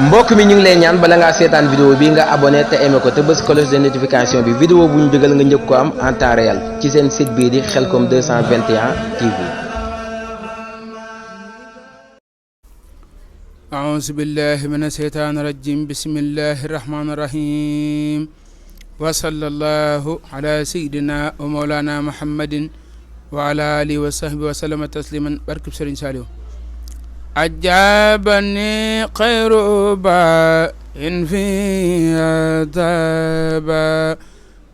mbokk mi ñu ngi lay ñaan bala ngaa seetaan vidéo bi nga abonné te aimé ko te bës cloche de notification bi vidéo bu ñu dugal nga njëkk ko am en temps réel ci seen site bii di Khelcom 221 TV. أعوذ بالله من الشيطان الرجيم بسم الله الرحمن الرحيم وصلى الله على سيدنا ومولانا محمد وعلى آله وصحبه وسلم تسليما بركب سرين ساليو أجابني خير إن في عذاب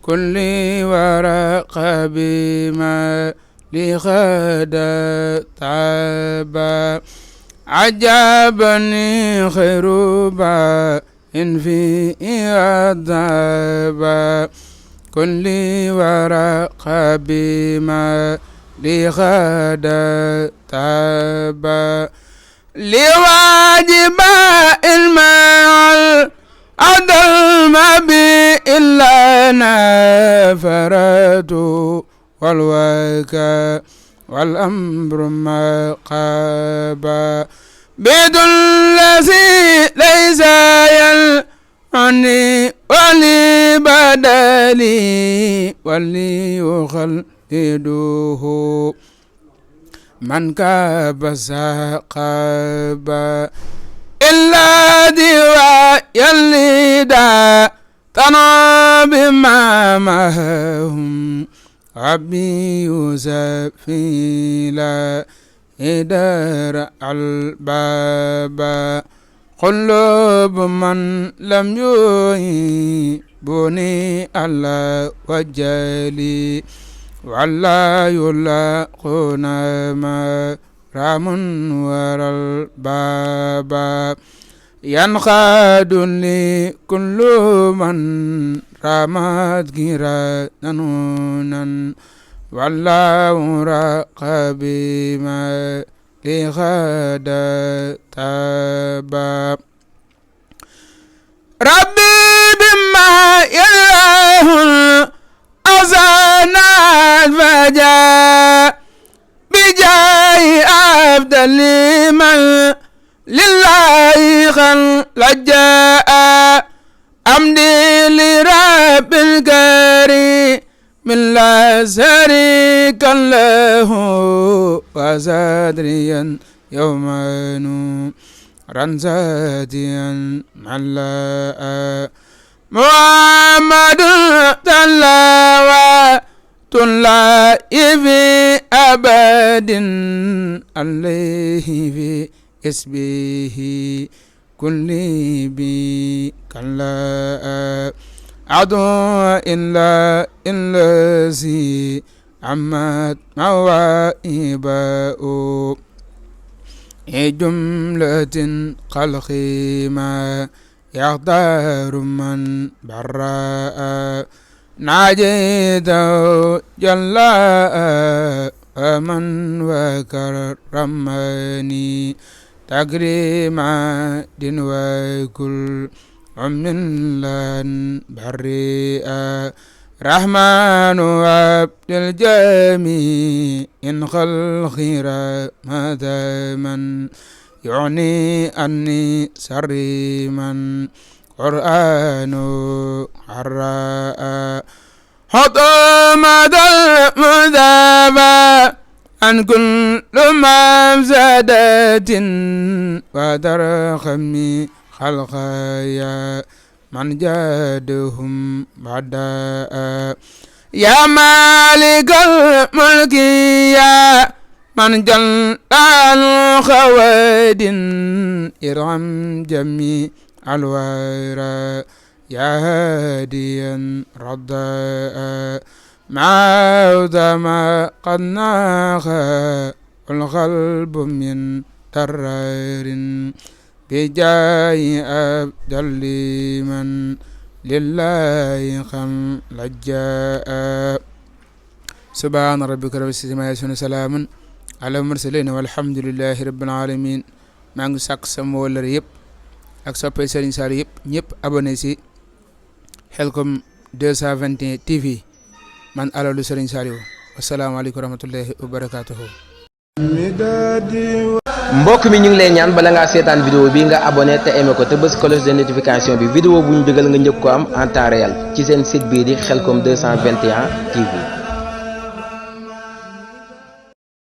كل ورق بما لغد تعب عجبني خير إن في عذاب كل ورق بما لغد تعب لواجب المع العدل ما بي إلا نفرت والوكا والأمر ما قاب بيد الذي ليس يلعني ولي بدلي ولي يخلده من كاب ساقب إلا دوا يلدا تنا بما مهم ربي يوسف لا إدار الباب قلوب من لم يهيبني على وجلي ولا يلاقون ما رام ورى الباب ينقاد لي كل من رامت جيرانونا والله راقب ما لغد تابا ربي بما يلاه أزانا الفجاء بجاي أفضل من لله لجاء أمدي لرب الكريم من لا شريك له وزادريا يوما رنزاديا ملا محمد تلاوى تلا في أبد عليه في اسمه كل بي كلا عدو إلا الذي عمت موائبه جملة خلق ما يختار من براء ناجيته جل من وكرمني تكريما دين وكل من لن بريئا رحمن عبد الجميع إن خلقي ماذا من يعني أني سريما قرآن حراء حطمة المذابة عن كل مفسدة ودرخمي خلقايا من جادهم بعداء يا مالك الملك يا من جل الخواد ارحم جميع الورى يا هاديا رضاء ما قد ناخى القلب من ترار بجاي أبدل من لله خم لجاء سبحان ربك رب العزة عما يصفون سلام على المرسلين والحمد لله رب العالمين maa ngi sàkk sama wëllëre yëpp ak soppay Serigne Saliou yëpp ñëpp abonné si Khelcom 221 TV man alalu Serigne Saliou wasalaamaaleykum wa rahmatullahi wa barakatuhu mbokk mi ñu ngi lay ñaan bala ngaa seetaan vidéo bi nga abonné te aimé ko te bës cloche de notification bi vidéo bu ñu dugal nga njëkk ko am en temps réel ci seen site bii di Khelcom 221 TV